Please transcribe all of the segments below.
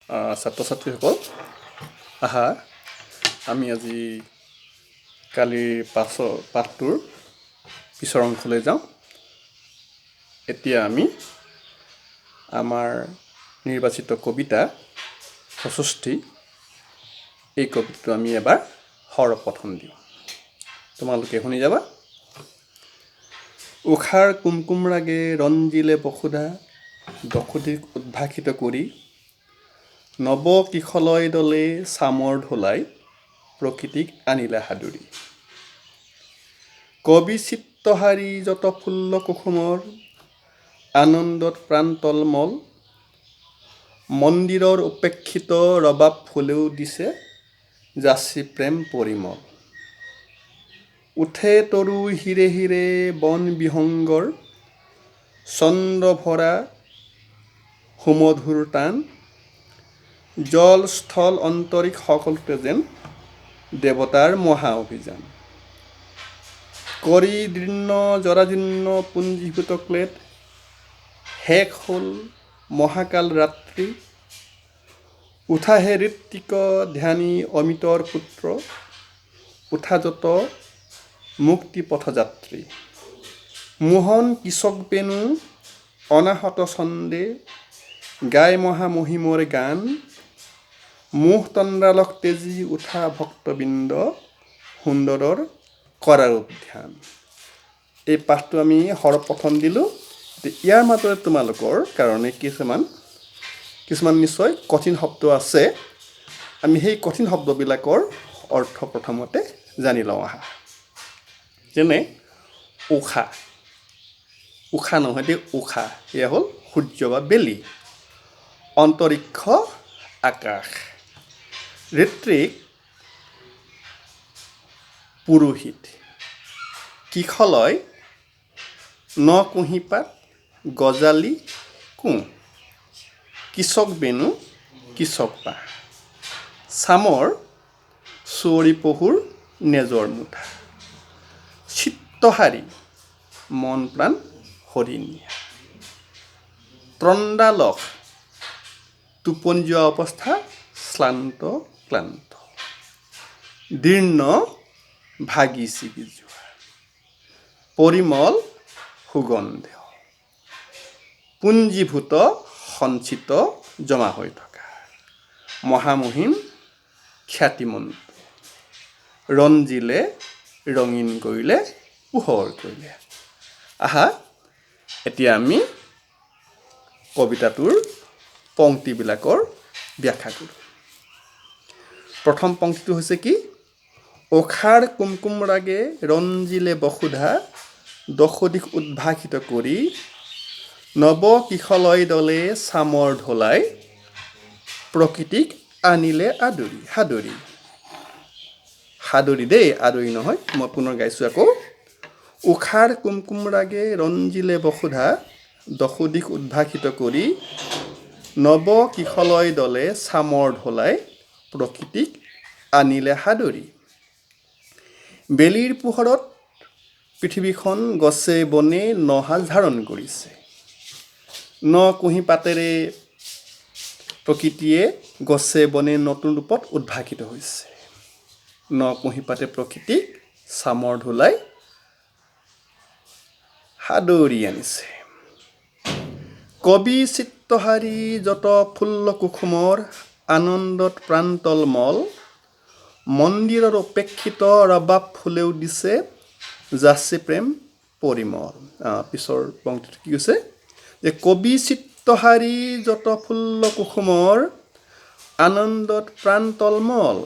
ছাত্ৰ ছাত্ৰীসকল, আহা, আমি আজি কালিৰ পাছৰ পাঠটোৰ পিছৰ অংশলৈ যাওঁ। এতিয়া আমি আমাৰ নিৰ্বাচিত কবিতা সষষ্ঠী, এই কবিতাটো আমি এবাৰ সৰপঠন দিওঁ। তোমালোকে শুনি যাবা। ঊষাৰ কুমকুম ৰাগে ৰঞ্জিলে বসুধা, দশোদিশ উদ্ভাসিত কৰি, নৱ কিশলয় দলে চামৰ ধলাই প্ৰকৃতিক আনিলে সাদৰি। কবি চিত্তহাৰী যত ফুল্ল কুসুমৰ আনন্দত প্ৰাণ টলমল, মন্দিৰৰ উপেক্ষিত ৰবাব ফুলেও দিছে যাচি প্ৰেম পৰিমল। উঠে তৰু হিৰে হিৰে বন বিহংগৰ ছন্দ ভৰা সুমধুৰ তান, জল স্থল অন্তৰীক্ষ সকলোতে যেন দেৱতাৰ মহা অভিযান। কৰি দীৰ্ণ জৰাজীৰ্ণ পুঞ্জীভূত ক্লেদ, শেষ হ'ল মহাকাল ৰাত্ৰি। উঠাহে ঋত্বিক ধ্যানী অমিতৰ পুত্ৰ, উঠা যত মুক্তি পথযাত্ৰী। মোহন কীচক বেণু অনাহত ছন্দে গাই মহামহিমৰ গান, মোহ তন্দ্ৰালস তেজি উঠা ভক্তবৃন্দ সুন্দৰৰ কৰাৰূপ ধ্যান। এই পাঠটো আমি সৰপঠন দিলোঁ। ইয়াৰ মাজতে তোমালোকৰ কাৰণে কিছুমান কিছুমান নিশ্চয় কঠিন শব্দ আছে। আমি সেই কঠিন শব্দবিলাকৰ অৰ্থ প্ৰথমতে জানি লওঁ আহা। যেনে ঊষা, উষা নহয় দেই, ঊষা, এয়া হ'ল সূৰ্য বা বেলি। অন্তৰীক্ষ আকাশ। ঋত্বিক পুৰোহিত। কিশলয় ন কুঁহিপাত গজালি কোঁহ। কীচক বেণু কীচক বাঁহ। চামৰ সুঁৱৰী পহুৰ নেজৰ মুঠা। চিত্তহাৰী মন প্ৰাণ হৰি নিয়া। তন্দ্ৰালস টোপনি যোৱা অৱস্থা, শ্লান্ত ক্লান্ত। দীৰ্ণ ভাগি ছিগি যোৱা। পৰিমল সুগন্ধ। পুঞ্জীভূত সঞ্চিত, জমা হৈ থকা। মহামহিম খ্যাতিমন্ত। ৰঞ্জিলে ৰঙীন কৰিলে, পোহৰ কৰিলে। আহা, এতিয়া আমি কবিতাটোৰ পংক্তিবিলাকৰ ব্যাখ্যা কৰোঁ। প্ৰথম পংক্তিটো হৈছে কি? ঊষাৰ কুমকুম ৰাগে ৰঞ্জিলে বসুধা, দশোদিশ উদ্ভাসিত কৰি, নৱ কিশলয় দলে চামৰ ধলাই প্ৰকৃতিক আনিলে আদৰি। সাদৰি, সাদৰি দেই, আদৰি নহয়। মই পুনৰ গাইছোঁ আকৌ। ঊষাৰ কুমকুম ৰাগে ৰঞ্জিলে বসুধা, দশোদিশ উদ্ভাসিত কৰি, নৱ কিশলয় দলে চামৰ ধলাই প্ৰকৃতিক আনিলে সাদৰি। বেলিৰ পোহৰত পৃথিৱীখন গছে বনে ন সাজ ধাৰণ কৰিছে। ন কুঁহি পাতেৰে প্ৰকৃতিয়ে গছে বনে নতুন ৰূপত উদ্ভাসিত হৈছে। ন কুঁহি পাতে প্ৰকৃতিক চামৰ ধলাই সাদৰি আনিছে। কবি চিত্তহাৰী যত ফুল্ল কুসুমৰ আনন্দত প্ৰাণ টলমল, মন্দিৰৰ উপেক্ষিত ৰবাব ফুলেও দিছে যাচি প্ৰেম পৰিমল। পিছৰ পংক্তিটো কি কৈছে যে কবি চিত্তহাৰী যত ফুল্ল কুসুমৰ আনন্দত প্ৰাণ টলমল,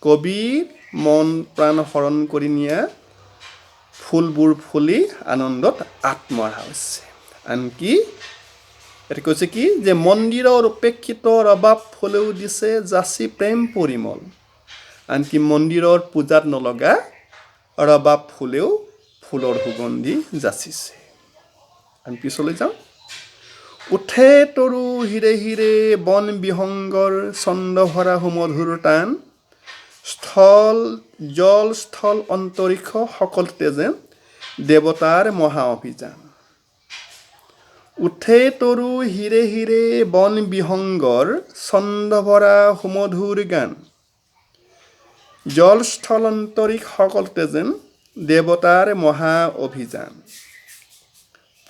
কবিৰ মন প্ৰাণ হৰণ কৰি নিয়া ফুলবোৰ ফুলি আনন্দত আত্মহাৰা হৈছে। আনকি ইয়াতে কৈছে কি যে মন্দিৰৰ উপেক্ষিত ৰবাব ফুলেও দিছে যাচি প্ৰেম পৰিমল। আনকি মন্দিৰৰ পূজাত নলগা ৰবাব ফুলেও ফুলৰ সুগন্ধি যাচিছে। আমি পিছলৈ যাওঁ। উঠে তৰু হিৰে হিৰে বন বিহংগৰ ছন্দ ভৰা সুমধুৰ তান, স্থল জল স্থল অন্তৰীক্ষ সকলোতে যেন দেৱতাৰ মহা অভিযান। উঠে তৰু হিৰে হিৰে বন বিহংগৰ ছন্দভৰা সুমধুৰ গান, জল স্থল অন্তৰীক্ষ সকলোতে যেন দেৱতাৰ মহা অভিযান।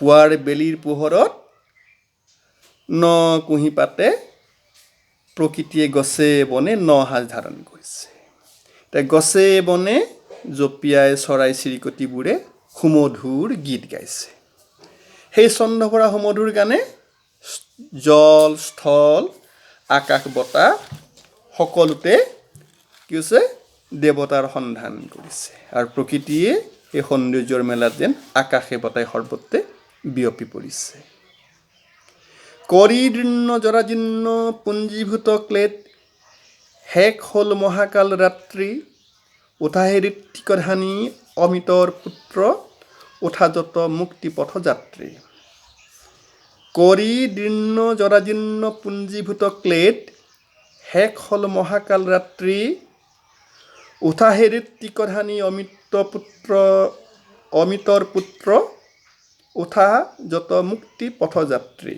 পুৱাৰ বেলিৰ পোহৰত ন কুঁহি পাতে প্ৰকৃতিয়ে গছে বনে ন সাজ ধাৰণ কৰিছে। এতিয়া গছে বনে জঁপিয়াই চৰাই চিৰিকটিবোৰে সুমধুৰ গীত গাইছে। সেই ছন্দভৰা সুমধুৰ গানে জল স্থল আকাশ বতাহ সকলোতে কি হৈছে, দেৱতাৰ সন্ধান কৰিছে। আৰু প্ৰকৃতিয়ে এই সৌন্দৰ্যৰ মেলাত যেন আকাশে বতাহে সৰ্বত্ৰে বিয়পি পৰিছে। কৰি দীৰ্ণ জৰাজীৰ্ণ পুঞ্জীভূত ক্লেদ, শেষ হ'ল মহাকাল ৰাত্ৰি। উঠাহে ঋত্বিক ধানী অমিতৰ পুত্ৰ, উঠা যত মুক্তি পথ যাত্ৰী। কৰি দীৰ্ণ জৰাজীৰ্ণ পুঞ্জীভূত ক্লেদ, শেষ হ'ল মহাকাল ৰাত্ৰি। উঠাহে ঋত্বিক ধানী অমিত পুত্ৰ, অমিতৰ পুত্ৰ, উঠা যত মুক্তি পথযাত্ৰী।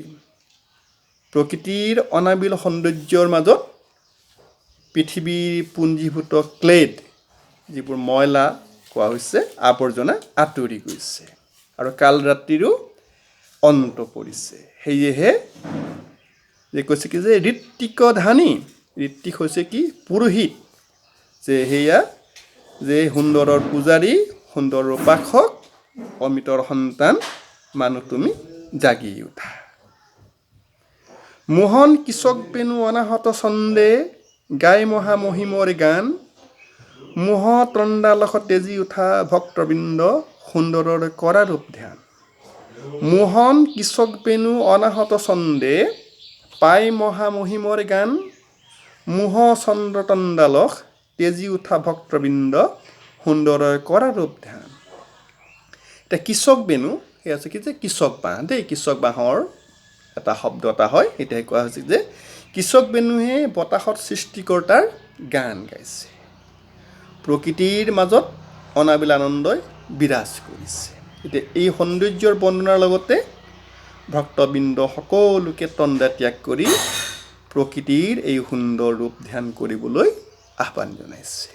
প্ৰকৃতিৰ অনাবিল সৌন্দৰ্যৰ মাজত পৃথিৱীৰ পুঞ্জীভূত ক্লেদ, যিবোৰ ময়লা কোৱা হৈছে, আৱৰ্জনা আঁতৰি গৈছে আৰু কাল ৰাত্ৰিৰো অন্ত পৰিছে। সেয়েহে যে কৈছে কি যে ঋত্বিক ধানী, ঋত্বিক হৈছে কি পুৰোহিত, যে সেয়া যে সুন্দৰৰ পূজাৰী, সুন্দৰৰ উপাসক, অমিতৰ সন্তান মানুহ তুমি জাগি উঠা। মোহন কীচক বেণু অনাহত ছন্দে গাই মহামহিমৰ গান, মোহ তন্দ্ৰালস তেজি উঠা ভক্তবৃন্দ সুন্দৰৰ কৰা ৰূপ ধ্যান। মোহন কীচক বেণু অনাহত ছন্দে পাই মহামহিমৰ গান, মোহ চন্দ্ৰ তন্দ্ৰালস তেজি উঠা ভক্তবৃন্দ সুন্দৰৰ কৰা ৰূপ ধ্যান। এতিয়া কীচক বেণু সেই আছে কি যে কীচক বাঁহ দেই, কীচক বাঁহৰ এটা শব্দ এটা হয়। এতিয়া কোৱা হৈছে যে কীচক বেণুহে বতাহত সৃষ্টিকৰ্তাৰ গান গাইছে, প্ৰকৃতিৰ মাজত অনাবিল আনন্দই বিৰাজ কৰিছে। এতিয়া এই সৌন্দৰ্যৰ বৰ্ণনাৰ লগতে ভক্তবৃন্দ সকলোকে তন্দ্ৰা ত্যাগ কৰি প্ৰকৃতিৰ এই সুন্দৰ ৰূপ ধ্যান কৰিবলৈ আহ্বান জনাইছে।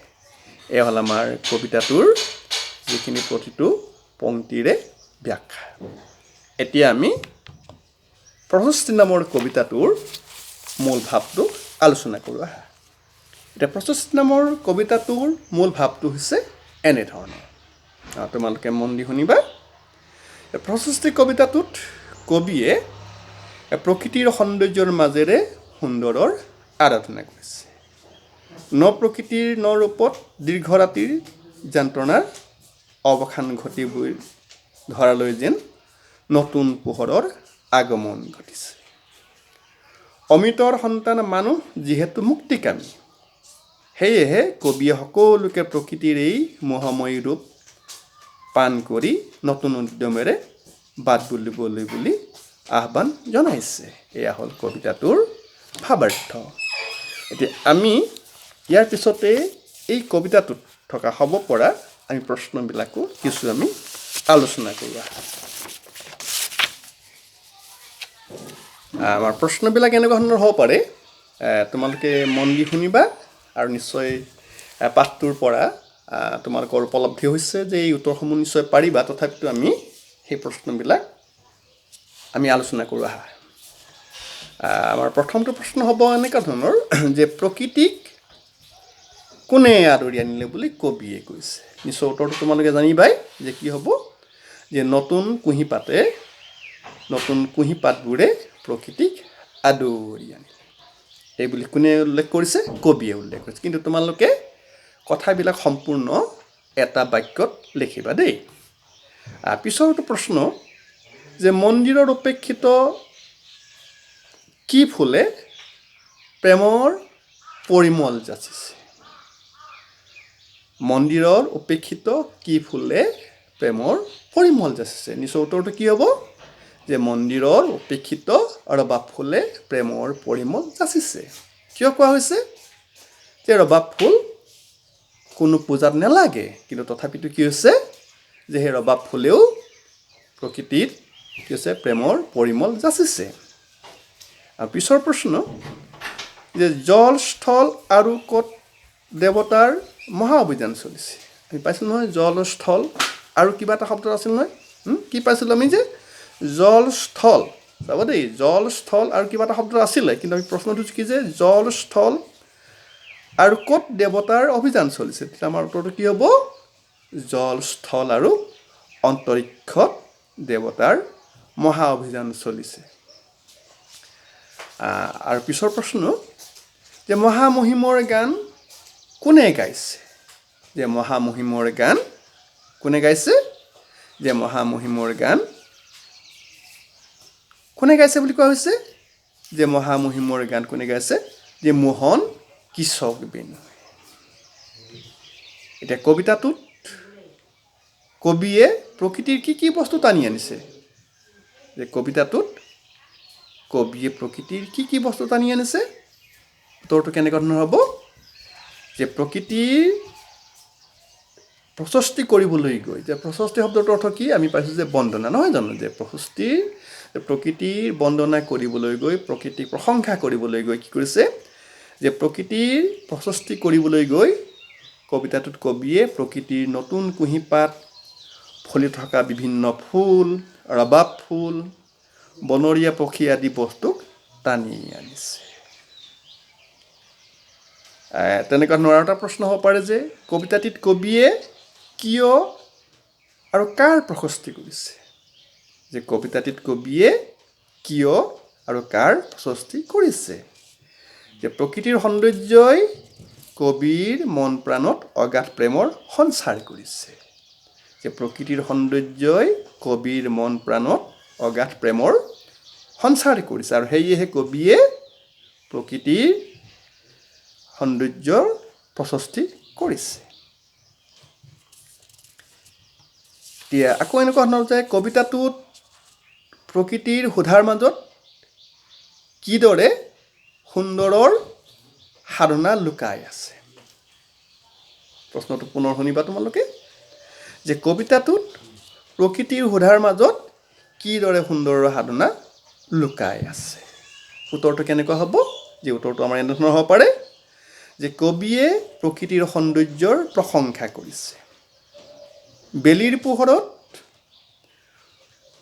এয়া হ'ল আমাৰ কবিতাটোৰ যিখিনি প্ৰতিটো পংক্তিৰে ব্যাখ্যা। এতিয়া আমি প্ৰশস্তি নামৰ কবিতাটোৰ মূল ভাৱটো আলোচনা কৰোঁ আহা। এতিয়া প্ৰশস্তি নামৰ কবিতাটোৰ মূল ভাৱটো হৈছে এনেধৰণৰ, তোমালোকে মন দি শুনিবা। প্ৰশস্তি কবিতাটোত কবিয়ে প্ৰকৃতিৰ সৌন্দৰ্যৰ মাজেৰে সুন্দৰৰ আৰাধনা কৰিছে। ন প্ৰকৃতিৰ ন ৰূপত দীৰ্ঘ ৰাতিৰ যন্ত্ৰণাৰ অৱসান ঘটিব ধৰালৈ যেন নতুন পোহৰৰ আগমন ঘটিছে। অমিতৰ সন্তান মানুহ যিহেতু মুক্তিকামী, সেয়েহে কবিয়ে সকলোকে প্ৰকৃতিৰ এই মোহময়ী ৰূপ পান কৰি নতুন উদ্যমেৰে বাট বুলিবলৈ বুলি আহ্বান জনাইছে। এয়া হ'ল কবিতাটোৰ ভাৱাৰ্থ। এতিয়া আমি ইয়াৰ পিছতে এই কবিতাটোত থকা হ'ব পৰা আমি প্ৰশ্নবিলাকো কিছু আমি আলোচনা কৰোঁ। আমাৰ প্ৰশ্নবিলাক এনেকুৱা ধৰণৰ হ'ব পাৰে, তোমালোকে মন দি শুনিবা আৰু নিশ্চয় পাঠটোৰ পৰা তোমালোকৰ উপলব্ধি হৈছে যে এই উত্তৰসমূহ নিশ্চয় পাৰিবা। তথাপিতো আমি সেই প্ৰশ্নবিলাক আমি আলোচনা কৰোঁ আহা। আমাৰ প্ৰথমটো প্ৰশ্ন হ'ব এনেকুৱা ধৰণৰ যে প্ৰকৃতিক কোনে আদৰি আনিলে বুলি কবিয়ে কৈছে। নিশ্চয় উত্তৰটো তোমালোকে জানিবাই যে কি হ'ব, যে নতুন কুঁহিপাতে, নতুন কুঁহিপাতবোৰে প্ৰকৃতিক আদৰি আনিলে। এই বুলি কোনে উল্লেখ কৰিছে? কবিয়ে উল্লেখ কৰিছে। কিন্তু তোমালোকে কথাবিলাক সম্পূৰ্ণ এটা বাক্যত লিখিবা দেই। পিছৰটো প্ৰশ্ন যে মন্দিৰৰ উপেক্ষিত কি ফুলে প্ৰেমৰ পৰিমল যাচিছে? মন্দিৰৰ উপেক্ষিত কি ফুলে প্ৰেমৰ পৰিমল যাচিছে? নিশ্চয় উত্তৰটো কি হ'ব যে মন্দিৰৰ উপেক্ষিত ৰবাব ফুলে প্ৰেমৰ পৰিমল যাচিছে। কিয় কোৱা হৈছে যে ৰবাব ফুল কোনো পূজাত নেলাগে, কিন্তু তথাপিতো কি হৈছে যে সেই ৰবাব ফুলেও প্ৰকৃতিত কি হৈছে? প্ৰেমৰ পৰিমল যাচিছে। আৰু পিছৰ প্ৰশ্ন যে জল, স্থল আৰু ক'ত দেৱতাৰ মহা অভিযান চলিছে? আমি পাইছিলোঁ নহয়, জল, স্থল আৰু কিবা এটা শব্দ আছিল নহয়। কি পাইছিলোঁ আমি? যে জল, স্থল, চাব দেই, জল, স্থল আৰু কিবা এটা শব্দ আছিলে। কিন্তু আমি প্ৰশ্নটো কি যে জল, স্থল আৰু ক'ত দেৱতাৰ অভিযান চলিছে? তেতিয়া আমাৰ উত্তৰটো কি হ'ব? জল, স্থল আৰু অন্তৰীক্ষত দেৱতাৰ মহা অভিযান চলিছে। আৰু পিছৰ প্ৰশ্ন যে মহামহিমৰ গান কোনে গাইছে? যে মহামহিমৰ গান কোনে গাইছে? যে মহামহিমৰ গান কোনে গাইছে বুলি কোৱা হৈছে? যে মহামহিমৰ গান কোনে গাইছে? যে মোহন কিচক বেণুৱে। এতিয়া কবিতাটোত কবিয়ে প্ৰকৃতিৰ কি কি বস্তু টানি আনিছে? যে কবিতাটোত কবিয়ে প্ৰকৃতিৰ কি কি বস্তু টানি আনিছে? উত্তৰটো কেনেকুৱা ধৰণৰ হ'ব? যে প্ৰকৃতিৰ প্ৰশস্তি কৰিবলৈ গৈ, যে প্ৰশস্তি শব্দটোৰ অৰ্থ কি আমি পাইছোঁ? যে বন্দনা, নহয় জানো? যে প্ৰকৃতিৰ বন্দনা কৰিবলৈ গৈ, প্ৰকৃতিক প্ৰশংসা কৰিবলৈ গৈ কি কৰিছে? যে প্ৰকৃতিৰ প্ৰশস্তি কৰিবলৈ গৈ কবিতাটোত কবিয়ে প্ৰকৃতিৰ নতুন কুঁহিপাত, ফলি থকা বিভিন্ন ফুল, ৰবাব ফুল, বনৰীয়া পক্ষী আদি বস্তুক টানি আনিছে। তেনেকুৱা ধৰণৰ আৰু এটা প্ৰশ্ন হ'ব পাৰে যে কবিতাটিত কবিয়ে কিয় আৰু কাৰ প্ৰশস্তি কৰিছে? যে কবিতাটিত কবিয়ে কিয় আৰু কাৰ প্ৰশস্তি কৰিছে? যে প্ৰকৃতিৰ সৌন্দৰ্যই কবিৰ মন প্ৰাণত অগাধ প্ৰেমৰ সঞ্চাৰ কৰিছে। যে প্ৰকৃতিৰ সৌন্দৰ্যই কবিৰ মন প্ৰাণত অগাধ প্ৰেমৰ সঞ্চাৰ কৰিছে আৰু সেয়েহে কবিয়ে প্ৰকৃতিৰ সৌন্দৰ্যৰ প্ৰশস্তি কৰিছে। এতিয়া আকৌ এনেকুৱা ধৰণৰ যে কবিতাটোত প্ৰকৃতিৰ সোধাৰ মাজত কিদৰে সুন্দৰৰ সাধনা লুকাই আছে? প্ৰশ্নটো পুনৰ শুনিবা তোমালোকে যে কবিতাটোত প্ৰকৃতিৰ সোধাৰ মাজত কিদৰে সুন্দৰৰ সাধনা লুকাই আছে? উত্তৰটো কেনেকুৱা হ'ব? যে উত্তৰটো আমাৰ এনেধৰণৰ হ'ব পাৰে যে কবিয়ে প্ৰকৃতিৰ সৌন্দৰ্যৰ প্ৰশংসা কৰিছে। বেলিৰ পোহৰত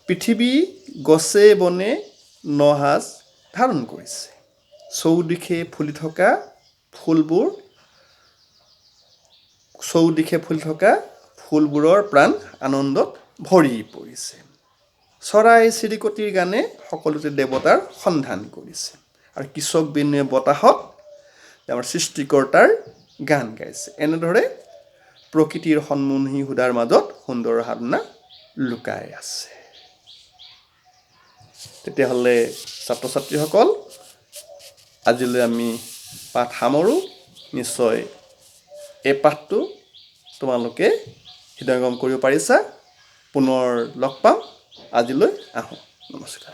পৃথিৱী গছে বনে নসাজ ধাৰণ কৰিছে। চৌদিশে ফুলি থকা ফুলবোৰ, চৌদিশে ফুলি থকা ফুলবোৰৰ প্ৰাণ আনন্দত ভৰি পৰিছে। চৰাই চিৰিকটিৰ গানে সকলোতে দেৱতাৰ সন্ধান কৰিছে আৰু কৃষক বিনুৱে বতাহত আমাৰ সৃষ্টিকৰ্তাৰ গান গাইছে। এনেদৰে প্ৰকৃতিৰ সন্মোহী সুধাৰ মাজত সুন্দৰ সাধনা লুকাই আছে। তেতিয়াহ'লে ছাত্ৰ ছাত্ৰীসকল, আজিলৈ আমি পাঠ সামৰোঁ। নিশ্চয় এই পাঠটো তোমালোকে হৃদয়ংগম কৰিব পাৰিছা। পুনৰ লগ পাম, আজিলৈ আহোঁ, নমস্কাৰ।